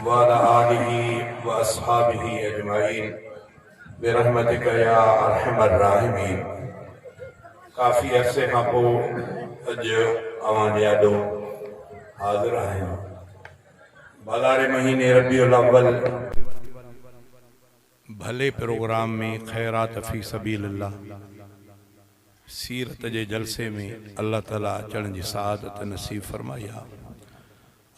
وعلي آله واصحابه اجمعين برحمتک يا ارحم الراحمين ڪافي عرصي کان پوء اڄ اوهان جي آڏو حاضر آهيان. ڀلاري مهيني ربيع الاول ڀلي پروگرام ۾ خيرات في سبيل الله سيرت جي جلسي ۾ الله تعالي اچڻ جي سعادت نصيب فرمائي آ.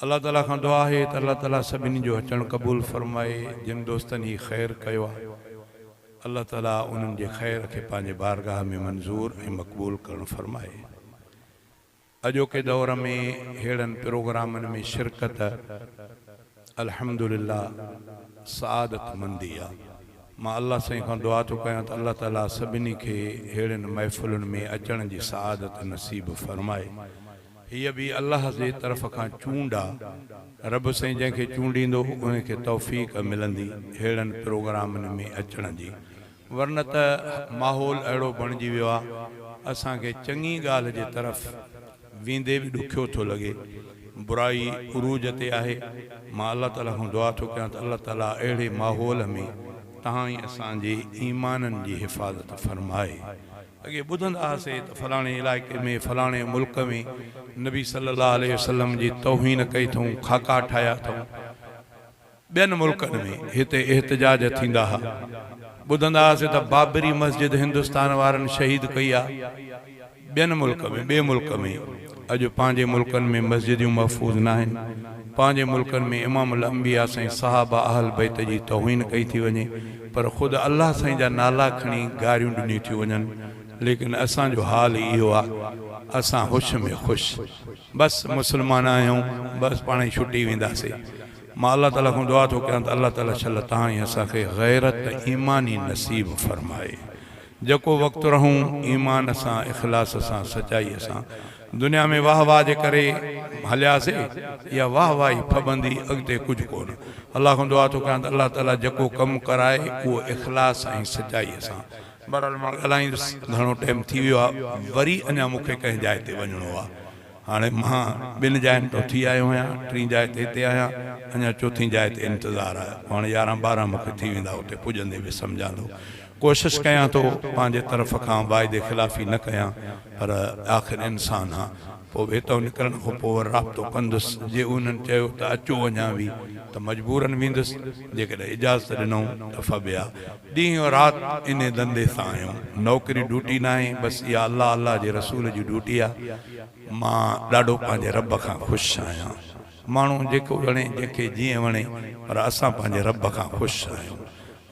الله تعالي کان دعا آهي ته الله تعالي سڀني جو اچڻ قبول فرمائي جن دوستن هي خير ڪيو آ الله تعالي انهن جي خير کي پنهنجي بارگاهه ۾ منظور ۽ مقبول ڪرڻ فرمائي. اڄوڪي دور ۾ ههڙن پروگرامن ۾ شرڪت الحمدلله سعادت مندي آ. مان الله سائين کان دعا ٿو ڪيان ته الله تعالي سڀني کي ههڙين محفلن ۾ اچڻ جي سعادت نصيب فرمائي. هيء به الله جي طرف کان چونڊ آ. رب سائين جنهن کي چونڊيندو انهي کي توفيق ملندي ههڙن پروگرامن ۾ اچڻ جي. ورنه ته ماحول اهڙو بڻجي ويو آ اسان کي چڱي ڳالهه جي طرف ويندي به ڏکيو ٿو لڳي. برائي عروج تي آهي. مان الله تعالي کان دعا ٿو ڪيان ته الله تعالي اهڙي ماحول ۾ توهان ۽ اسان جي ايمانن جي حفاظت فرمائي. اڳي ٻڌندا هئاسي ته فلاڻي علائقي ۾ فلاڻي ملڪ ۾ نبي صلي الله عليه وسلم جي توهين ڪئي اٿئون، خاڪا ٺاهيا اٿئون. ٻين ملڪن ۾ هتي احتجاج ٿيندا ها. ٻڌندا هئاسي ته بابري مسجد هندستان وارن شهيد ڪئي آ. ٻين ملڪ ۾ ٻئي ملڪ ۾ اڄ پنهنجي ملڪن ۾ مسجديون محفوظ ناهن. پنهنجي ملڪن ۾ امام الانبياء سائين صحابه اهل بيت جي توهين ڪئي ٿي وڃي پر خود الله سائين جا نالا کڻي گاريون ڏنيون ٿيون وڃن ليڪن اسان جو حال اهو آ اسان هوش ۾ خوش بس مسلمان آهيون بس پاڻهي ڇٽي وينداسي. مان الله تعالي کان دعا ٿو ڪيان ته الله تعالي شل توهان ۽ اسان کي غيرت ايماني نصيب فرمائي جيڪو وقت رهون ايمان سان اخلاص سان سچائي سان دنيا ۾ واهه واهه جي ڪري هلياسي اها واهه واهه ئي ڦٻندي اڳتي ڪجهه ڪونه الله کان دعا ٿو ڪيان ته الله تعالي جيڪو ڪم ڪرائي اهو اخلاص ۽ سچائي سان بهرحال مان ڳالهائيندس گهڻو ٽيم ٿي ويو آهي وري اڃا مون کي ڪنهن جاء تي وڃڻو آهي. هاڻي مان ٻن جاين تان ٿي آيو آهيان، ٽين جاء تي هتي آهيان، اڃا چوٿين جاء تي انتظار آهي. هاڻي يارهن ٻارهن مون کي ٿي ويندا اتي پڄندي به سمجهان ٿو. ڪوشش ڪيان ٿو پنهنجي طرف کان واعدي خلافي نه ڪيان پر آخر انسان آن. پوء به هتان نڪرڻ کان پوء وري رابطو ڪندس. جي انهن چيو ته اچو اڃا به ته مجبورن ويندس، جيڪڏهن اجازت ڏنائون ته فبها. ڏينهن رات انهي ڌنڌي سان آهيون. نوڪري ڊوٽي ناهي بس اها الله الله جي رسول جي ڊوٽي آ. مان ڏاڍو پنهنجي رب کان خوش آهيان. ماڻهو جيڪو وڻي جنهن کي جيئن وڻي پر اسان پنهنجي رب کان خوش آهيون.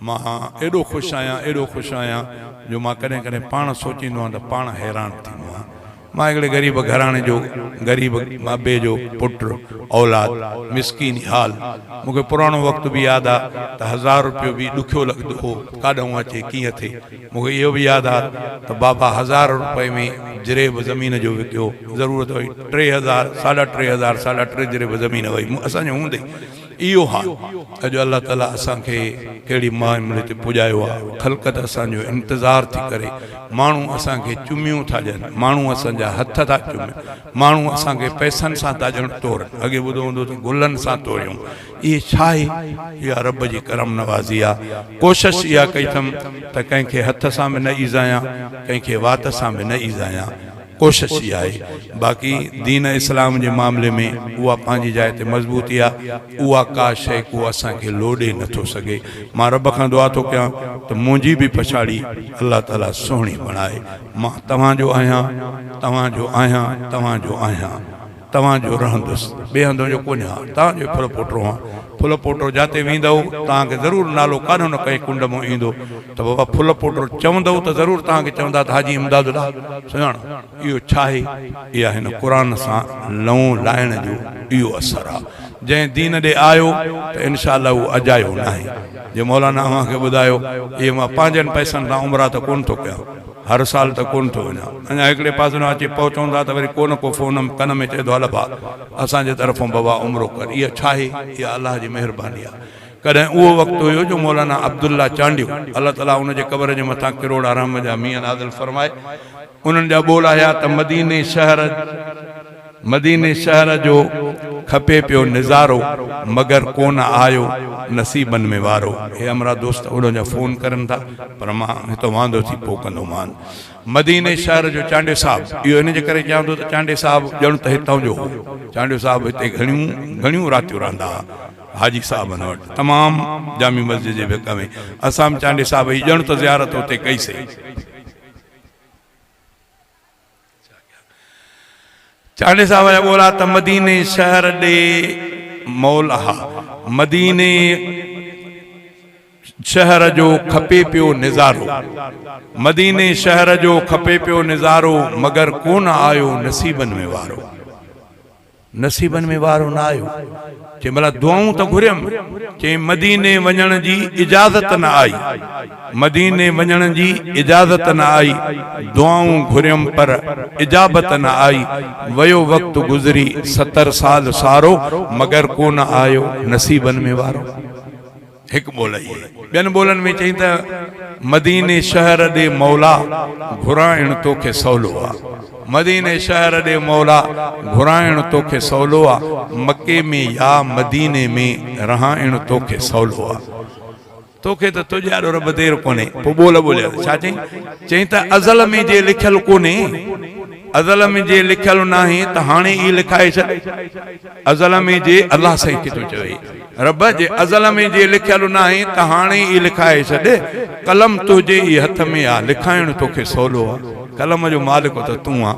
مان ايڏو خوش آهيان ايڏو خوش آهيان جو مان ڪڏهن ڪڏهن پاڻ سوچيندو آهيان ته پاڻ حيران ٿيندو آهيان. مان هڪڙي غريب گهراڻي جو غريب ابي جو پٽ، اولاد، مسڪيني حال. مون کي پراڻو وقت به ياد آ ته هزار روپيو به ڏکيو لڳندو هو، ڪاڏهون اچي، ڪيئن ٿئي. مون کي اهو به ياد آ ته بابا هزار روپئي ۾ جريب زمين جو وڪيو، ضرورت هئي 3000، ساڍا 3000، ساڍا ٽي جريب زمين وئي اسان جي هوندي. اهو حال اڄ الله تعالي اسان کي ڪهڙي معاملي تي پڄايو آ، خلقت اسان جو انتظار ٿي ڪري، ماڻهو اسان کي چميون ٿا ڏين، ماڻهو اسان جا هٿ ٿا چمن، ماڻهو اسان کي پئسن سان ٿا ڄڻ تورن، اڳي ٻڌو هوندو ته گلن سان توريون، اهي ڇا آهي؟ اها رب جي ڪرم نوازي آ، ڪوشش اها ڪئي اٿم ته ڪنهن کي هٿ سان به نه ايذايان، ڪنهن کي وات سان به نه ايذايان. ڪوشش اها آهي باقي دين اسلام جي معاملي ۾ اها پنهنجي جاء تي مضبوطي آ اها ڪا شيء ڪو اسان کي لوڏي نه ٿو سگهي مان رب کان دعا ٿو ڪيان ته منهنجي به پڇاڙي الله تعالي سهڻي بڻائي مان توهان جو آهيان توهان جو آهيان توهان جو آهيان توهان جو رهندس ٻئي هنڌ جو ڪونهيان توهان جو ڦل پوٽو هان ڦل پوٽو جاتي ويندؤ توهان کي ضرور نالو ڪاڏهون نه ڪنهن ڪنڊ مان ايندو ته بابا ڦل پوٽو چوندؤ ته ضرور توهان کي چوندا ته حاجي امداد الله سڃاڻو اهو ڇا آهي اها هن قرآن سان لئون لائڻ جو اهو اثر آهي جنهن دين ڏي آيو ته انشاء الله اهو اجايو ناهي جي مولانا اوهان کي ٻڌايو اهي مان پنهنجن پئسن سان عمرا ته ڪونه ٿو ڪيان هر سال ته ڪونه ٿو وڃان. اڃا هڪڙي پاسي ڏانهن اچي پهچون ٿا ته وري ڪو نه ڪو فون ڪن ۾ چئي ٿو هل ڀاء اسان جي طرفون بابا عمرو ڪر. اها ڇا آهي؟ اها الله جي مهرباني آهي. ڪڏهن اهو وقت هيو جو مولانا عبدالله چانڊيو الله تعاليٰ ان جي قبر جي مٿان ڪروڙها رحم جا مينهن نازل فرمائي انهن جا ٻول آهيا ته مديني شهر مديني شهر جو کپي پيو نظارو، مگر ڪونه آيو نصيبن ۾ وارو. هي همراهه دوست اوڏانهن جا فون ڪرن ٿا پر مان هتان واندو ٿي پوء ڪندومان. مديني شهر جو چانڊيو صاحب، اهو ان جي ڪري چيان ٿو ته چانڊيي صاحب ڄڻ ته هتان جو هو. چانڊيو صاحب هتي گهڻيون گهڻيون راتيون رهندا ها. حاجي صاحبن وٽ تمام جامع مسجد جي ڀڪ ۾ اسان به چانڊيي صاحب جي ڄڻ ته زيارت اتي ڪئي سي. چانڊيي صاحب جا ٻولا ته مديني شهر ڏي مولا ها مديني شهر جو کپي پيو نظارو مديني شهر جو کپي پيو نظارو مگر ڪونه آيو نصيبن ۾ وارو. نصيبن ۾ وارو نه آيو. چيائين ڀلا دعائون ته گهريم. چيائين مديني وڃڻ جي اجازت نه آئي. مديني وڃڻ جي اجازت نه آئي. دعائون گهريم پر اجابت نه آئي. ويو وقت گذري ستر سال سارو مگر ڪونه آيو نصيبن ۾ وارو. هڪ ٻول اهي. ٻين ٻولن ۾ چئين ته مديني شهر ڏي مولا گهرائڻ توکي سولو آ. مديني شهر ڏي مولا گهرائڻ توکي سولو آ. مڪي ۾ يا مديني ۾ رهائڻ توکي سولو آ. توکي ته تنهنجي آڏو رب دير ڪونهي. پوء ٻول ٻوليا ڇا چئين؟ چئين ته ازل ۾ جي لکيل ڪونهي، ازل ۾ جي لکيل ناهي ته هاڻي ئي لکائي ڇڏ. ازل ۾ جي الله سائين کي ٿو چوي. رب جي ازل ۾ جي لکيل ناهي ته هاڻي ئي لکائي ڇڏ، قلم تنهنجي ئي هٿ ۾ آ، لکائڻ توکي سولو آ، قلم جو مالڪ ته تون آن.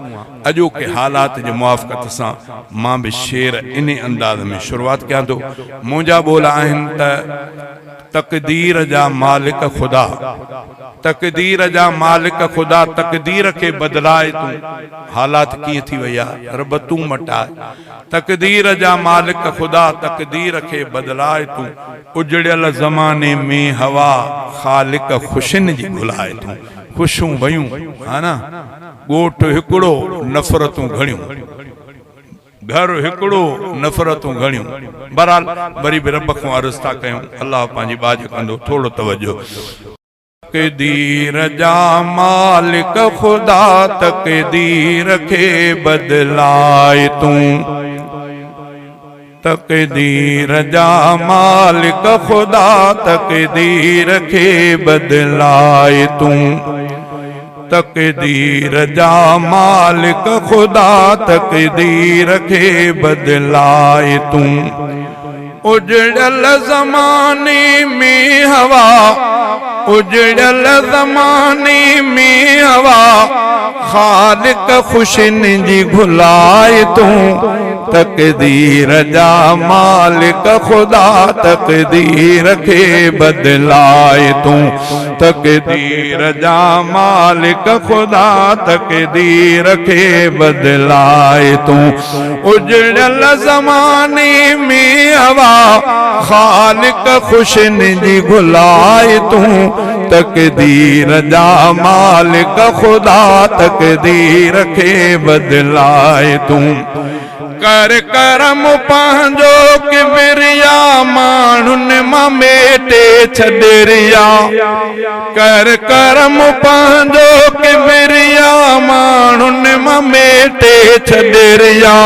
اڄوڪي حالات جي موافقت سان مان به شعر انهي انداز ۾ شروعات ڪيان ٿو. منهنجا ٻول آهن ته تقدير جا مالڪ خدا، تقدير جا مالڪ خدا، تقدير کي بدلاء تون، حالات ڪيئن ٿي وئي آ، رب تون مٽاء. تقدير جا مالڪ خدا تقدير کي بدلاء تون اجڙيل زماني ۾ هوا خالق خوشين جي گهلاء تون خوشيون ويون ها نه ڳوٺ هڪڙو نفرتون گهڻيون گهر هڪڙو نفرتون گهڻيون بهرحال وري به رب کان عرض ٿا ڪيون الله پنهنجي ٻاجهه ڪندو ٿورو توجه. تقدير جا مالڪ خدا تقدير کي بدلاء تون تقدير جا مالڪ خدا تقدير کي بدلاء تون تقدير جا مالڪ خدا تقدير کي بدلاء تون اجڙيل زماني ۾ هوا اجڙيل زماني ۾ هوا خالق خوشين جي گهلاء تون تقدير جا مالڪ خدا تقدير کي بدلاء تون تقدير جا مالڪ خدا تقدير کي بدلاء تون اجڙيل زماني ۾ هوا خالق خوشين جي گهلاء تون تقدير جا مالڪ خدا تقدير کي بدلاء تون ڪر ڪرم پنهنجو ڪبريا ماڻهن مان ميٽي ڇڏ ريا ڪر ڪرم پنهنجو ڪبريا ماڻهن مان ميٽي ڇڏ ريا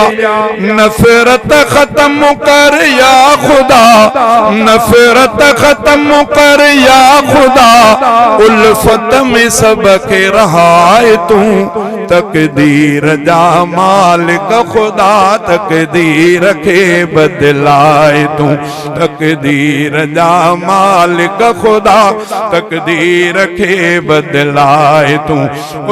نفرت ختم ڪر يا خدا نفرت ختم ڪر يا خدا الفت ۾ سڀ کي رهاء تون تقدير جا مالڪ خدا تقدير کي بدلاء تون تقدير جا مالڪ خدا تقدير کي بدلاء تون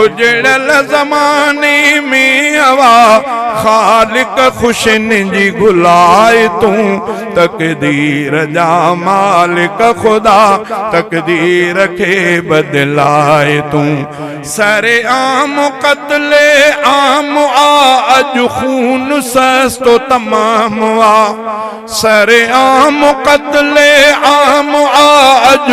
اجڙيل زماني ۾ هوا خالق خوشين جي گهلاء تون تقدير جا مالڪ خدا تقدير کي بدلاء تون سر عام قتل عام آ اڄ خون سستو تمام آ سر عام قتل عام آ اڄ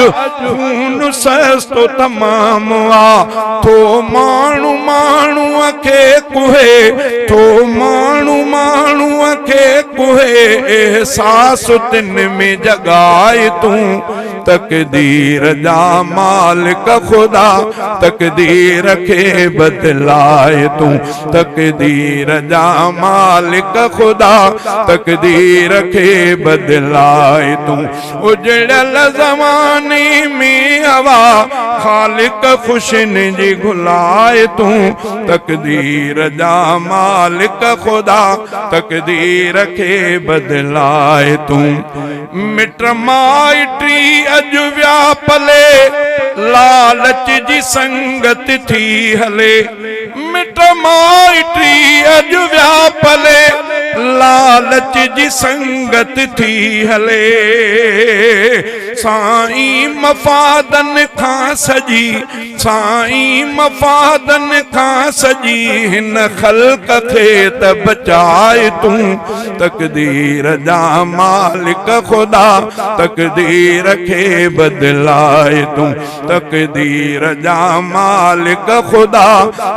خون سستو تمام آ ٿو ماڻهو ماڻهوء کي ڪهي ٿو ماڻهو ماڻهوء کي ڪهي احساس تن ۾ جڳائي تون. تقدير جا مالڪ خدا تقدير کي بدلائي تون تقدير جا مالڪ خدا تقدير کي بدلائي تون اجڙيل زماني ۾ هوا خالق خوشين جي گهلائي تون تقدير جا مالڪ خدا تقدير کي بدلائي تون مٽ مائٽي اڄ ويا پلي لالچ جي سنگت ٿي هلي مٽ مائٽي اڄ ويا پلي لالچ جي سنگت ٿي هلي سائين مفادن کان سڄي سائين مفادن کان سڄي هن خلق کي ته بچاء تون تقدير جا مالڪ خدا تقدير کي بدلاء تون تقدير جا مالڪ خدا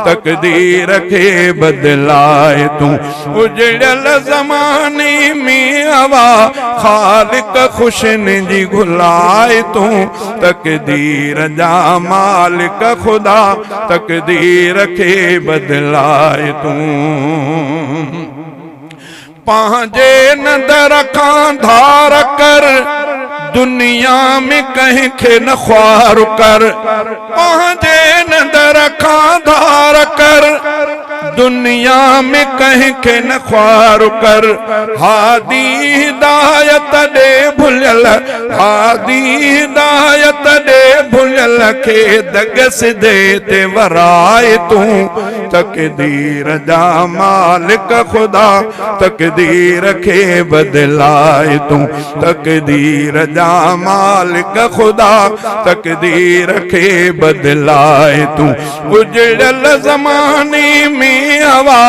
تقدير کي بدلاء تون اجڙيل زماني ۾ هوا خالق خوشين جي گهلاء تون تقدير جا مالڪ خدا تقدير کي بدلاء تون پنهنجي نظر کان ڌار ڪر دنيا ۾ ڪنهن کي نه خوار ڪر پنهنجي نظر کان ڌار ڪر دنيا ۾ ڪنهن کي نه خوار ڪر هادي هدايت ڏي ڀليل هادي هدايت ڏي ڀليل کي دڳ سڌي تي ورائي تون تقدير جا مالڪ خدا تقدير کي بدلائي تون تقدير جا مالڪ خدا تقدير کي بدلائي تون اجڙيل زماني ۾ هوا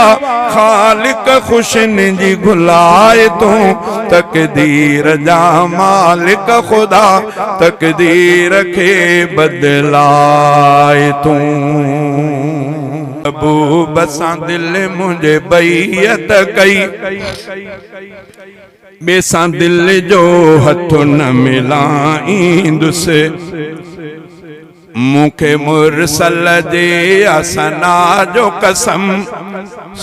خالق خوشين جي گهلائي تون تقدير جا مالڪ خدا تقدير کي بدلائي تون. محبوب سان دل منهنجي بيعت ڪئي ٻئي سان دل جو هٿ نه ملائيندس. مون کي مرسل جي آسنا جو قسم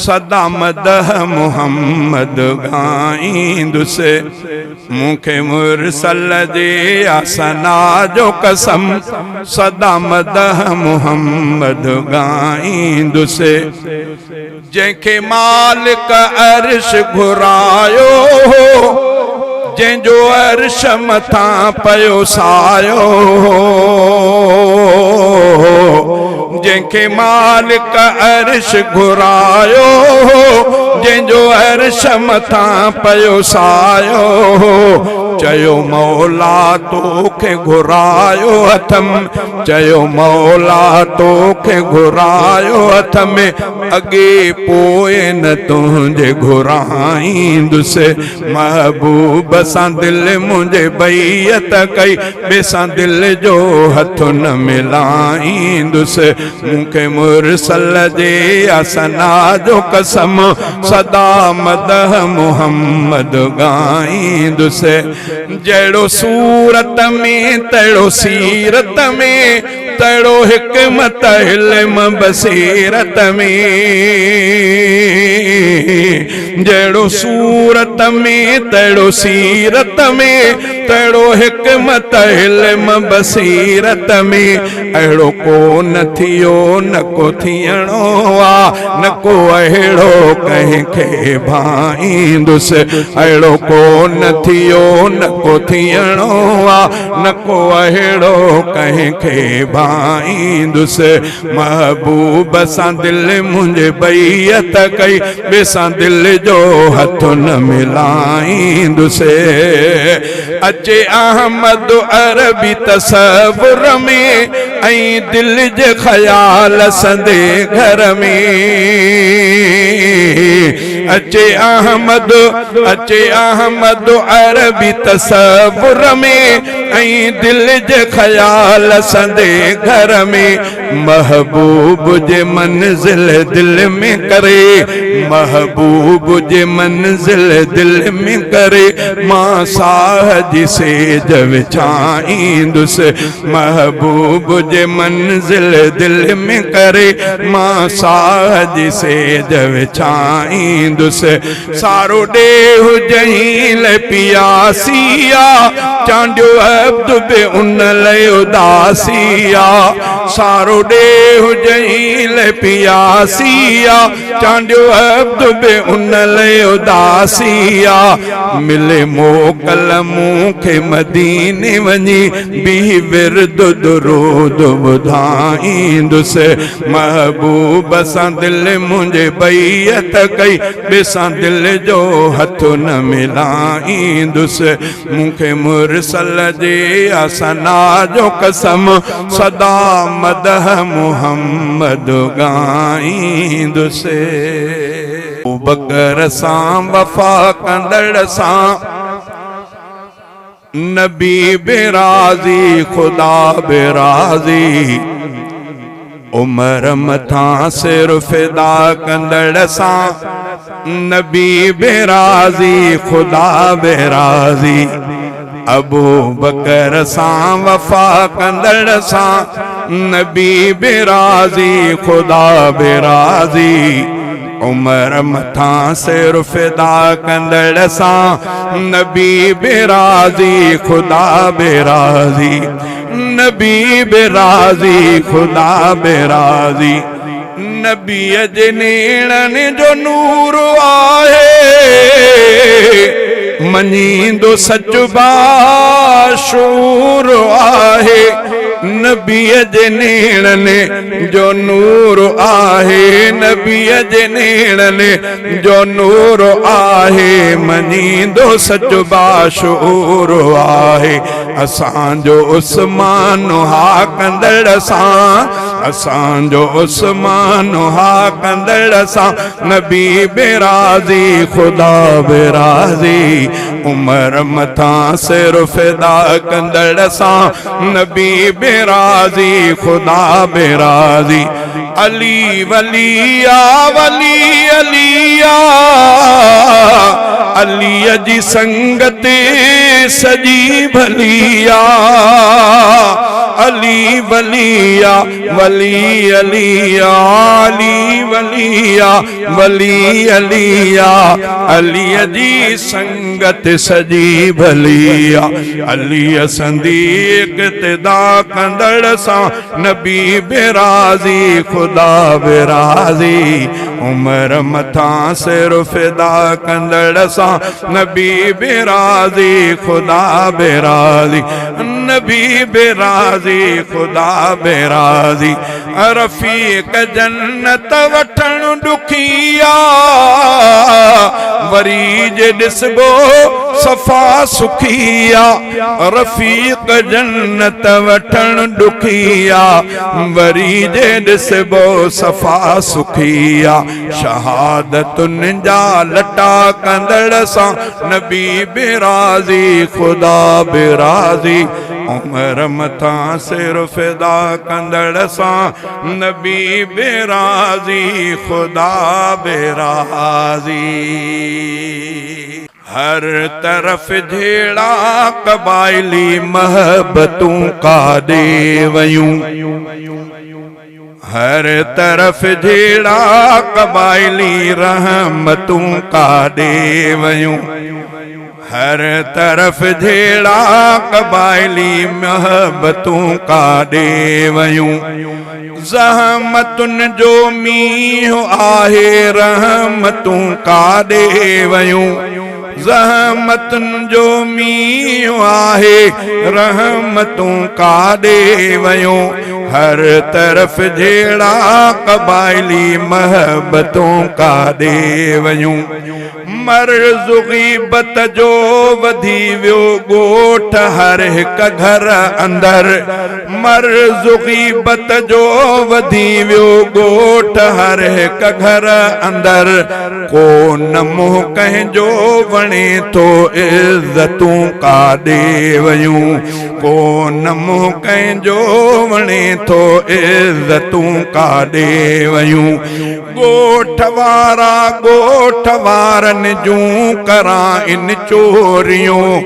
سدا مدح محمد ڳائيندس مون کي مرسل جي آسنا جو قسم سدا مدح محمد ڳائيندس جنهن کي مالڪ عرش گهرايو هو، جنهن جو عرش مٿان پيو سايو هو، جنهن کي مالڪ عرش گهرايو هو، جنهن جو عرش مٿان پيو سايو هو، چيو مولا توکي گهرايو اٿم، چيو مولا توکي گهرايو اٿم، اڳي پوء نه تنهنجي گهرائيندس. محبوب سان دل منهنجي بيعت ڪئي، ٻئي سان دل جو هٿ نه ملائيندس. مون کي مرسل جي آسنا جو قسم، سدا مدح محمد ڳائيندس. جهڙو صورت ۾ تهڙو سيرت ۾، تهڙو حڪمت علم بصيرت ۾، جهڙو صورت ۾ تهڙو سيرت ۾، تهڙو حڪمت علم بصيرت ۾، اهڙو ڪو نه ٿيو نه ڪو ٿيڻو آ، نه ڪو اهڙو ڪنهن کي ڀائيندس، اهڙو ڪو نه ٿيو نه ڪو ٿيڻو آ، نه ڪو اهڙو ڪنهن کي ڀائيندس. محبوب سان دل منهنجي بيعت ڪئي، ٻئي سان دل جو هٿ نه ملائيندس. اچي احمد عربي تصور ۾، ۽ دل جي خيال سندي گهر ۾. اچي احمد اچي احمد عربي تصور ۾، ۽ دل جي خيال سندي گهر ۾، محبوب جي منزل دل ۾ ڪري، محبوب جي منزل دل ۾ ڪري، مان ساهه جي سيج وڇائيندس، محبوب جي منزل دل ۾ ڪري، مان ساهه جي سيج وڇائيندس. سارو ڏيهه جنهن لئه پياسي آ، چانڊيو عبد به ان لئه اداسي آ. سارو ڏيهه جنهن لئه پياسي آ، چانڊيو عبد به ان لئه اداسي آ. ملي موڪل مون کي مديني وڃي، بيهي ورد درود ٻڌائيندس. محبوب سان دل منهنجي بيعت ڪئي، ٻئي سان دل جو هٿ نه ملائيندس. مون کي مرسل جي آ ثنا جو قسم، سدا مدح محمد ڳائيندس. ابوبڪر سان وفا ڪندڙ سان نبي به راضي خدا به راضي، عمر مٿان سر فدا ڪندڙ سان نبي به راضي خدا به راضي، ابوبڪر سان وفا ڪندڙ سان نبي به راضي خدا به راضي، عمر مٿان سر فدا ڪندڙ سان نبي به راضي خدا به راضي، نبي به راضي خدا به راضي، نبيء جي نيڻن جو نور آهي، مڃيندو سچ باشعور آهي، نبيء جي نيڻن جو نور آهي، نبيء جي نيڻن جو نور آهي، مڃيندو سچ باشعور آهي، اسان جو عثمان ها ڪندڙ سان، اسان جو عثمان ها ڪندڙ سان نبي به راضي خدا به راضي، عمر مٿان سر فدا ڪندڙ سان نبي به راضي خدا به راضي، علي ولي آ ولي علي آ، علي جي سنگت سڄي ڀلي آ، علي ولي آ ولي علي آ، علي ولي آ ولي علي آ، علي جي سنگت سڄي ڀلي آ، علي سندي اقتدا ڪندڙ سان نبي به راضي خدا به راضي، عمر مٿان سر فدا ڪندڙ سان نبي به راضي خدا به راضي، نبي به راضي خدا به راضي، رفيق جنت وٺڻ ڏکي آ، وري جي ڏسبو صفا سکي آ، رفيق جنت وٺڻ ڏکي آ، وري جي ڏسبو صفا سکي آ، شهادتن جا لٽا ڪندڙ سان نبي به راضي خدا به راضي، عمر مٿان سر فدا ڪندڙ سان نبي به راضي خدا به راضي. هر طرف جهيڙا قبائلي محبتون ڪاڏي ويون، هر طرف جهيڙا قبائلي رحمتون ڪاڏي ويون، هر طرف جهيڙا قبائلي محبتون ڪاڏي ويون، زحمتن جو مينهن آهي رحمتون ڪاڏي ويون، زحمتن جو مينهن آهي رحمتون ڪاڏي ويون، هر طرف جهيڙا قبائلي محبتون ڪاڏي ويون. مرض غيبت جو وڌي ويو ڳوٺ هر هڪ گهر اندر. مرض غيبت جو وڌي ويو ڳوٺ هر هڪ گهر اندر. ڪو نه منهن ڪنهن جو وڻي ٿو عزتون ڪاڏي ويون. ڪو نه منهن ڪنهن جو وڻي ٿو عزتون ڪاڏي ويون. ڳوٺ وارا ڳوٺ وارن جون ڪرائن چوريون.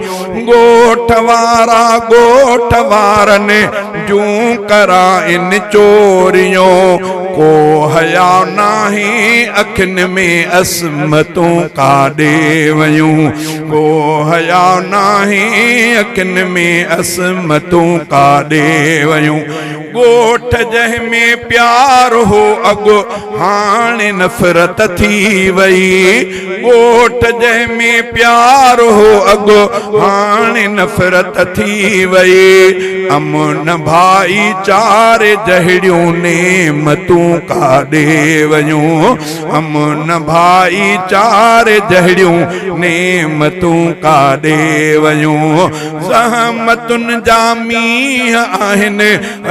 ڳوٺ وارا ڳوٺ وارن جون ڪرائن چوريون. ڪو حياء ناهي اکين ۾ عصمتون ڪاڏي ويون. ڪو حياء ناهي اکين ۾ عصمتون ڪاڏي ويون. ڳوٺ جنهن ۾ پيار هو اڳ هاڻي نفرت ٿي وئي. ڳوٺ جنهن ۾ پيار هو اڳ هاڻي نفرت ٿي وئي. امن ڀائيچاري جهڙيون نعمتون ڪاڏي ويون. امن ڀائيچاري جهڙيون نعمتون ڪاڏي ويون. زحمتن جا مينهن آهن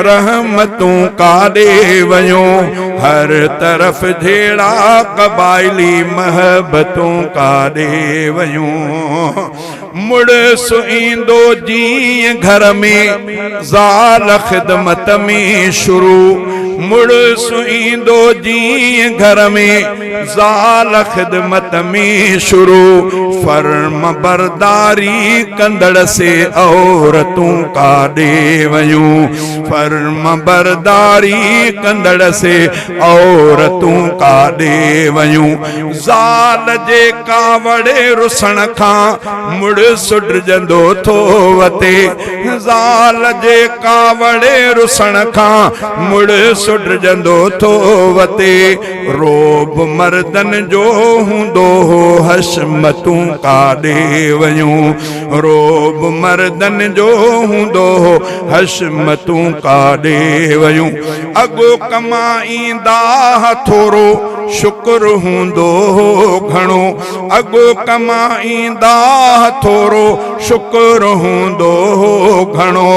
رحمتون ڪاڏي ويون. هر طرف جهيڙا قبائلي محبتون ڪاڏي ويون. مڙس ايندو جيئن گهر ۾ زال خدمت ۾ شروع. مڙس ايندو جيئن گهر ۾ زال خدمت ۾ شروع. فرمانبرداري ڪندڙ سي عورتون ڪاڏي ويون. فرمانبرداري ڪندڙ سي عورتون ڪاڏي ويون. زال جي ڪاوڙي رسڻ کان مڙس ڊڄندو ٿو وتي. زال جي ڪاوڙي رسڻ کان مڙس ڊڄندو ٿو وتي. رعب مردن جو هوندو هو حشمتون ڪاڏي ويون. رعب مردن جو هوندو هو حشمتون ڪاڏي ويون. اڳ ڪمائيندا ها ٿورو شڪر هوندو هو گهڻو. اڳ ڪمائيندا ها ٿورو شڪر هوندو هو گهڻو.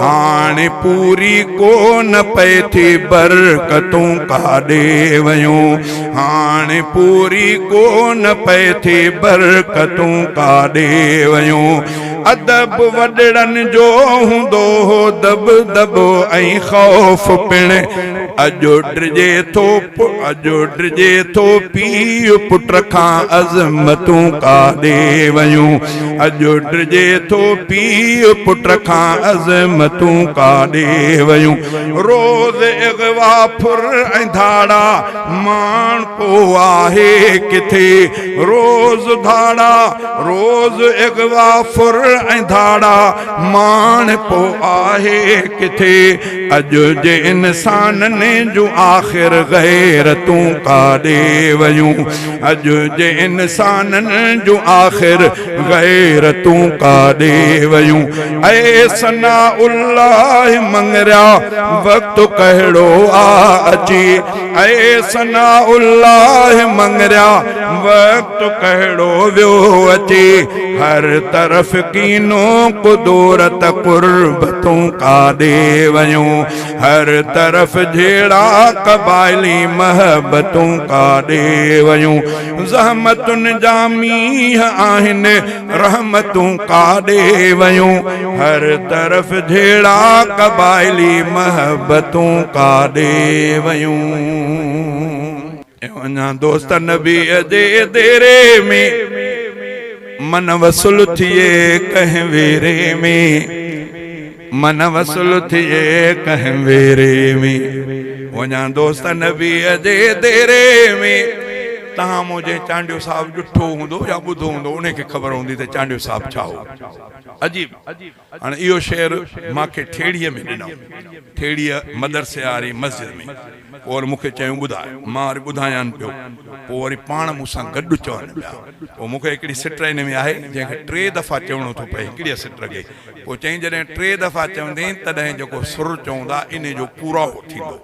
هاڻي پوري ڪو نه پئي ٿي برڪتون ڪاڏي ويون. هاڻي پوري ڪو نه پئي ٿي برڪتون ڪاڏي ويون. ادب وڏڙن جو هوندو هو دٻدٻو ۽ خوف پڻ. اڄ ڊڄي ٿو اڄ ڊڄي ٿو پيء پٽ کان عظمتون ڪاڏي ويون. اڄ ڊڄي ٿو پيء پٽ کان عظمتون ڪاڏي ويون. روز اغوا ڦر ۽ ڌاڙا ماڻهپو آهي ڪٿي. روز ڌاڙا روز اغوا ڦر ۽ ڌاڙا ماڻهپو آهي ڪٿي. اڄ جي انسانن جون آخر غيرتون ڪاڏي ويون. اڄ جي انسانن جون آخر غيرتون ڪاڏي ويون. اي ثناء الله مڱريا وقت ڪهڙو آ اچي. اي ثناء الله مڱريا وقت ڪهڙو ويو اچي. هر طرف ڪينو قدورت قربتون ڪاڏي ويون. هر طرف جهيڙا قبائلي محبتون ڪاڏي ويون. زحمتن جا مينهن آهن رحمتون ڪاڏي ويون. هر طرف جهيڙا قبائلي محبتون ڪاڏي ويون. وڃان دوست نبيء جي ديري ۾، من وصل ٿئي ڪنهن ويري ۾، من وصل ٿئي ڪنهن ويري ۾، وڃان دوست نبيء جي ديري ۾. تهان مون جنهن چانڊيو صاحب ڏٺو هوندو يا ٻڌو هوندو انهي کي خبر هوندي ته چانڊيو صاحب ڇا هو. عجيب آ. هاڻي اهو شعر مان کي ٺيڙهيء ۾ ڏنائون، ٺيڙهيء مدرسي واري مسجد ۾. پوء وري مون کي چيائون ٻڌاء. مان وري ٻڌايان پيو. پوء وري پاڻ مون سان گڏ چون پيا. پوء مون کي هڪڙي سٽ ان ۾ آهي، جنهن کي ٽي دفعا چوڻو ٿو پئي هڪڙيء سٽ کي. پوء چيائين جڏهن ٽي دفعا چوندين تڏهن جيڪو سر چوندا انهي جو پورائو ٿيندو.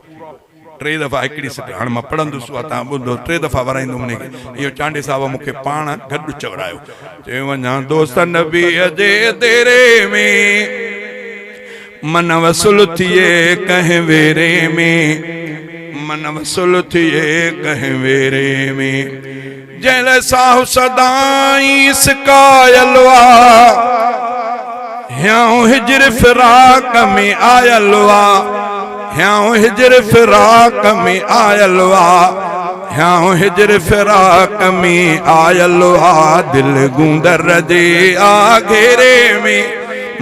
ٽي دفعا هڪڙي سٽ هاڻ مان پڙهندس اها توهان ٻڌندو ٽي دفعا ورائيندم انهي کي. اهو چانڊيي صاحب مون کي پاڻ گڏ چورايو. چيو وڃان دوست نبيء جي ديري ۾، من وصل ٿئي ڪنهن ويري ۾، من وصل ٿئي ڪنهن ويري ۾. جنهن لاء ساهه سدائين سڪايل آ، هيانء هجر فراق ۾ آيل آ، هيانء هجر فراق ۾ آيل آ، هيانء هجر فراق ۾ آيل آ، دل گوندر جي آ گهيري ۾.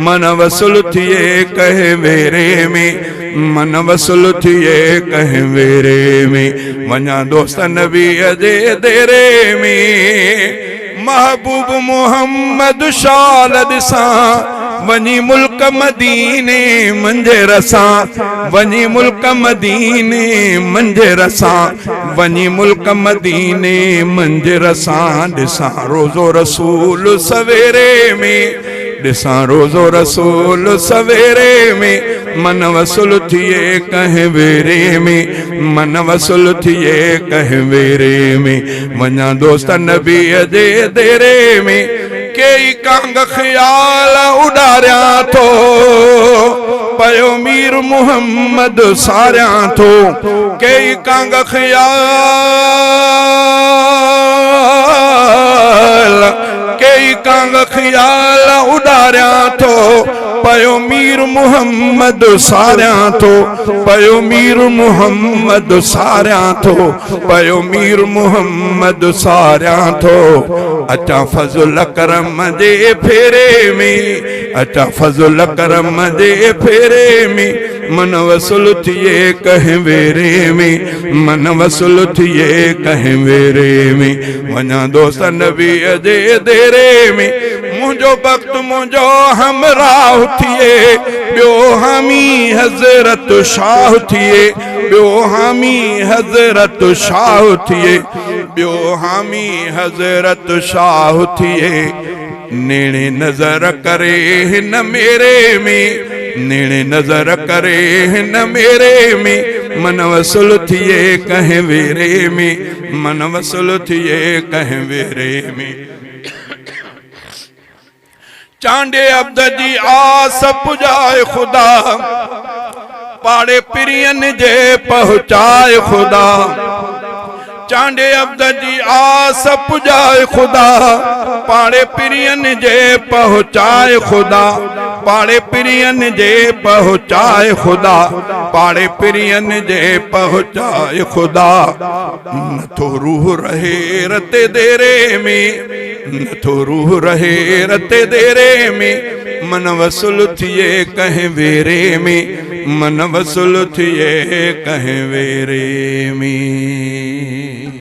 من وصل ٿئي ڪنهن ويري ۾، من وصل ٿئي ڪنهن ويري ۾، وڃان دوست نبيء جي ديري ۾، محبوب محمد شال ڏسان، وڃي ملڪ مديني منجهه رسان، وڃي ملڪ مديني منجهه رسان، وڃي ملڪ مديني منجهه رسان، ڏسان روضو رسول سويري ۾. ڏسان روضو رسول سويري ۾، من وصل ٿئي ڪنهن ويري ۾، من وصل ٿئي ڪنهن ويري ۾، وڃان دوست نبيء جي ديري ۾. ڪيئي ڪانگ خيال اڏاريان ٿو، پيو مير محمد ساريان ٿو، ڪيئي ڪانگ خيال. ڪيئي ڪانگ خيال اڏاريان ٿو، پيو مير محمد ساريان ٿو، پيو مير محمد ساريان ٿو، پيو مير محمد ساريان ٿو، اچان فضل ڪرم جي ڦيري ۾، اچان فضل ڪرم جي ڦيري ۾، من وصل ٿئي ڪنهن ويري ۾، من وصل ٿئي ڪنهن ويري ۾، وڃان دوست نبيء جي ديري ۾، منهنجو بخت منهنجو همراهه ٿئي، ٻيو حامي حضرت شاهه ٿئي، ٻيو حامي حضرت شاهه ٿئي، ٻيو حامي حضرت شاهه ٿئي، نيڻي نظر ڪري هن ميري ۾، نيڻي نظر ڪري هن ميري ۾، من وصل ٿئي ڪنهن ويري ۾. من وصل ٿئي ڪنهن ويري ۾. چانڊيي عبد جي آس پڄائي خدا، پاڙي پرين جي پهچائي خدا. چانڊيي عبد جي آس پڄائي خدا، پاڙي پرين جي پهچائي خدا. پاڙي پرين جي پهچائي خدا، پاڙي پرين جي پهچائي خدا. نٿو روح رهي رتي ديري ۾، نٿو روح رهي رتي ديري ۾، من وصل ٿئي ڪنهن ويري ۾، من وصل ٿئي ڪنهن ويري ۾.